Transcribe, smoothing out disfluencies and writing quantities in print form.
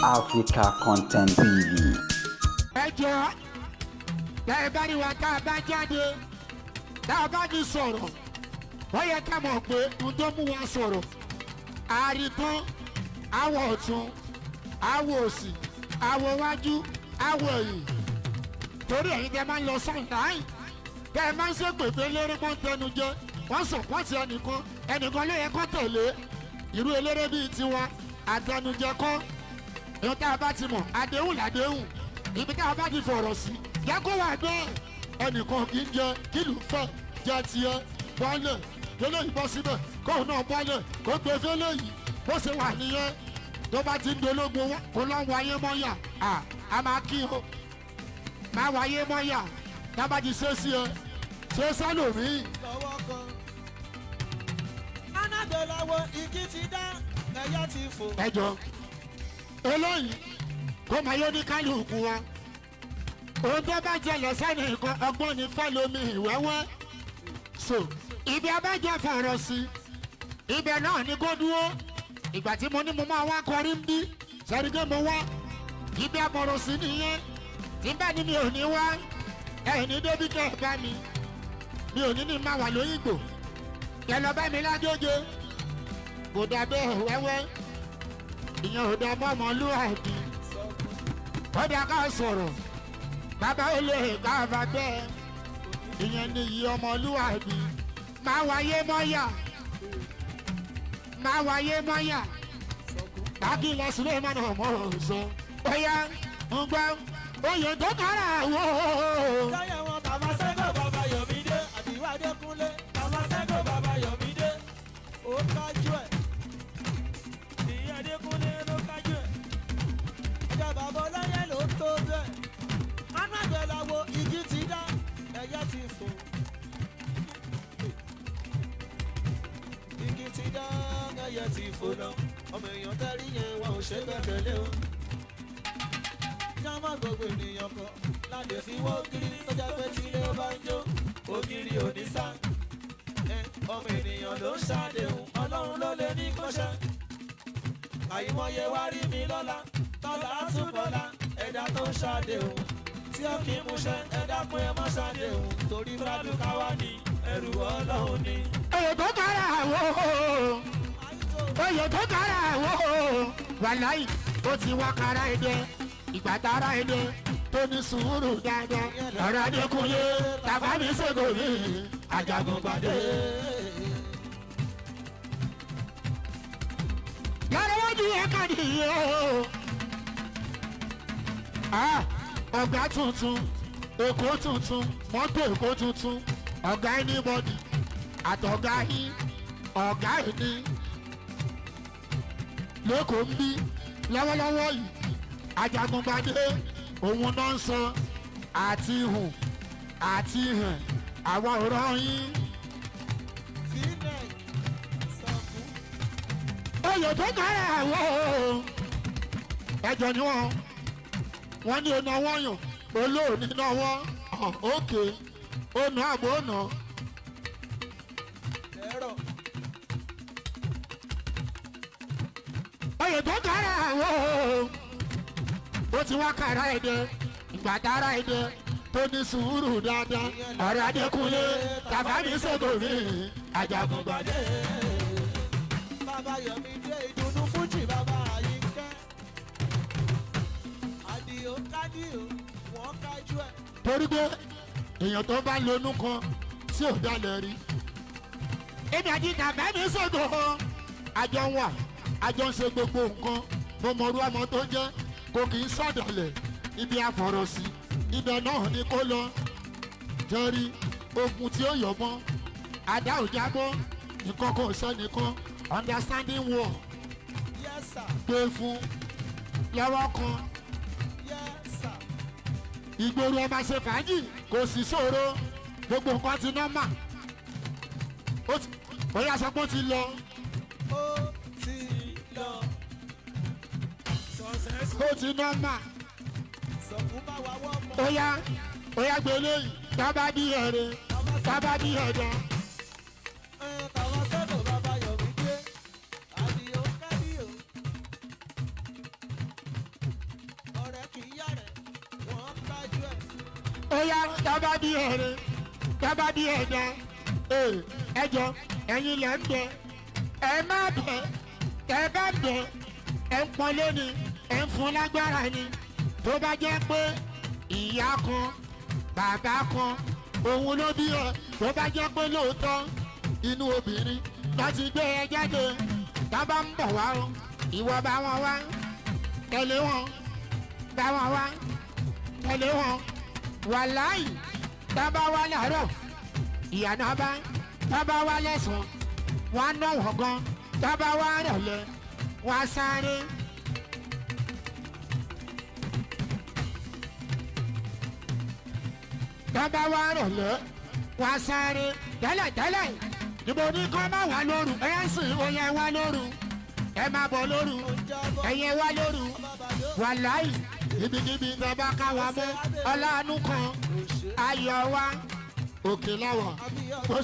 Africa Content TV. Ẹ jọ, bẹ́ẹ̀ bá rí wa tá a bá jáde, tá a bá ní sọ̀rọ̀, wọ́n yẹ ká mọ̀ pé ohun tó mú wa sọ̀rọ̀ àrìtán, àwọ̀ ọ̀tún, àwọ̀ òsì, àwọ̀ wájú, àwọ̀ ẹ̀yìn, torí ẹ̀yin tẹ́ máa ń lọ sọ̀nláì, tẹ́ ẹ máa ń ṣèpè pé eléré mọ́ ń tẹnu jẹ, wọ́n sọ̀pọ̀tì ẹnìkan, ẹnìkan ló yẹ kó tẹ̀lé. Irú eléré bíi tiwa, àtẹnujẹ kọ́. Ìyẹn tá a bá ti mọ̀, àdéhùn làdéhùn. Ibi tá a bá ti fọ̀rọ̀ sí, jẹ́ kó wà bẹ́ẹ̀. Ẹnìkan kì í jẹ kílù fẹ́ jẹ tiẹ̀ bọ́lẹ̀, kélé yìí bọ́ síbẹ̀, kóun náà bọ́lẹ̀, kó gbé fẹ́lẹ̀ yìí. Bó ṣe wà nìyẹn. Tó bá ti ń dológun wọn, kó lọ́ wáyé mọ́yà, à máa kí o máa wáyé mọ́yà. Tá a bá ti ṣe sí ẹ, ṣe sálòmíì. Lọ́wọ́ kan. Anágbèláwo igi ti dá, ẹyẹ ti fò. Ẹjọ eléyìí, kó máa yọ ní kálukú wa. Ohun tó bá jẹlẹ sẹ́ni nǹkan, ọgbọ́n ní fẹ́lómi ìwẹ́wẹ́. So ibi abájọ fọ̀rọ̀ sí, ibẹ̀ náà ni kó dúró. Ìgbà tí mo ní mo máa wá kọrí ń bí sẹ́ríkẹ́, mo wá ibi àbọ̀rọ̀ sí nìyẹn. Tí bá ní mi ò ní wá, ẹ̀ ní débi kẹ́ ẹ̀ bá mi, mi ò ní ní máa wà lóyìnbó kẹ́ lọ bá mi ládóje. Kò dà bẹ́ẹ̀ wẹ́wẹ́, ìyẹn ò dá mọ́mọlúwàbí. Ó dá ká sọ̀rọ̀, bàbá ó lè ká bá bẹ́ẹ̀. Ìyẹn ni iyì ọmọlúwàbí. Máa wáyé mọ́yà, máa wáyé mọ́yà. Kákìlá Suleiman ọmọ ọ̀sán, ó yá, ń gbọ́ oyè tó kára wò ó. Láyé wọn, bàbá Sẹ́gò, bàbá Yọ̀mídé, Àdìwá Adékúnlé, bàbá Sẹ́gò, bàbá Yọ̀mídé, ó kájú ẹ̀. Ìyá Adékúnlé ló kájú ẹ̀. Ìjà bàbá ọláyé ló tó bẹ́ẹ̀. Anágbèláwo igi ti dá, ẹyẹ ti fò. Igi ti dá, ẹyẹ ti fò lọ. Ọmọ èèyàn tẹ́rí yẹn, wọn ò ṣe gbẹ́kẹ̀lé o. Jámọ́ gbogbo ènìyàn kan láti fi wọ́ ògiri tó jẹ́ pé tí ilé bá ń jó, ògiri ò ní sá. Ẹ, ọmọ ènìyàn ló ń ṣàdéhùn, Ọlọ́run ló lè ní kó ṣe. Àyìnmọye wá rí mi lọ́la, tọ́lá tún bọ́lá, ẹ̀dá tó ń ṣàdéhùn tí ó kì í múṣẹ, ẹ̀dá pé ẹ má ṣàdéhùn torí bàdúkà wá ní ẹrù Ọlọ́run ni. Oyè tó kára wò ó, oyè tó kára wò ó, wàláì, ó ti wá kára ẹdẹ. Ìgbà tára ẹdẹ tó ní sùúrù dáadáa, ọ̀rọ̀ Adékúnlé tàbá mi ṣègò mi Ajagun Gbadé. Lọ́rọ̀ wájú yẹn kàn nìyí o. Ah, ọ̀gá tuntun, Èkó tuntun, mọ́tò Èkó tuntun, ọ̀gá anybody àtọ̀gá yín, ọ̀gá ìní lẹ́kọ̀ọ́ ń bí lọ́wọ́lọ́wọ́ yìí, Ajagungbadé òun náà ń sọ àti hùn àti hàn àwọn ọ̀rọ̀ yín. Vnec sọ̀kú. Oyè tó kára àwọ̀ ẹjọ́ ni wọ́n ní ọ̀nà wọ́n yàn olóòní náà wọ́n òkè ọ̀nà àbò ọ̀nà. Ẹ̀rọ. Oyè tó kára àwọ̀ ó ti wá kára ẹ̀dẹ. Ìgbà tára ẹ̀dẹ tó ní sùúrù dáadáa, ọ̀rọ̀ Adékúnlé tàbá mi ṣètò mi Ajagungbadé. Bàbá Yọ̀mídé, ìdùnnú fújì, bàbá Àyìnkẹ́. Àdìó kádìó, wọ́n kájú ẹ̀. Torí pé èèyàn tó bá lonú kan tí ò dalẹ̀ rí. Èmi àti tàbá mi ṣètò àjọ ń wà, àjọ ń ṣe gbogbo nǹkan. Mo mọ̀rú ọmọ tó jẹ́, kò kì í sọ̀dọ̀lẹ̀. Ibi àfọ̀rọ̀sí, ibẹ̀ náà ni kó lọ. Jẹ́rí ogun tí ó yọ̀ mọ́ àdá ò jábọ́, nǹkan kò sọ nìkan. Understanding war. Yes sir. Gbé fún lọ́wọ́ kan. Yes sir. Ìgboro, ẹ máa ṣe fàájì, kò sí ṣòro, gbogbo nǹkan ti nọ́mà. Ó ti bóyá sọ pé ó ti lọ. Ó ti lọ. Success. Ó ti nọ́mà. Sọ̀kú bá wa wọ́ mọ́. Ó yá, ó yá, gbé lóyìn tábà bí ẹ̀rẹ̀ tábà bí ẹ̀dá. Ẹ tàwọn sẹ́dọ̀, bàbá Yọ̀mídé. Àdìó kádìó. Ó yá, tábà bí ẹ̀rẹ̀, tábà bí ẹ̀dá, ẹjọ́ ẹ̀yin lẹ̀ ń bẹ, ẹ má bẹ, ẹ bá bẹ, ẹ ń pọn lónìí, ẹ ń fún lágbára ni. Tó bá jẹ́ pé ìyá kan, bàbá kan, òun ló bí ẹ, tó bá jẹ́ pé lóòótọ́ inú obìnrin láti gbé ẹ jáde, tábà ń bọ̀ wá o, ìwọ bá wọn wá, tẹ̀lé wọn, bá wọn wá, tẹ̀lé wọn. Wàláì, tábà wá láàárọ̀, ìyànà bá, tábà wá lẹ́sàn-án, wọn á ná wọn gan, tábà wá rọ̀lẹ́, wọn á sáré. Tábà wá rọ̀lẹ́, wọn á sáré. Tẹ́lẹ̀ tẹ́lẹ̀ níbo ní kọ́ máa wà lóru, ẹ̀ sì ó yẹ wá lóru, ẹ máa bọ̀ lóru, ẹ̀yẹ wá lóru. Wàláì, ibikíbi tẹ bá ká wa mọ́, ọlọ́ọ̀nù kan ayọ̀ wa òkè láwọ̀.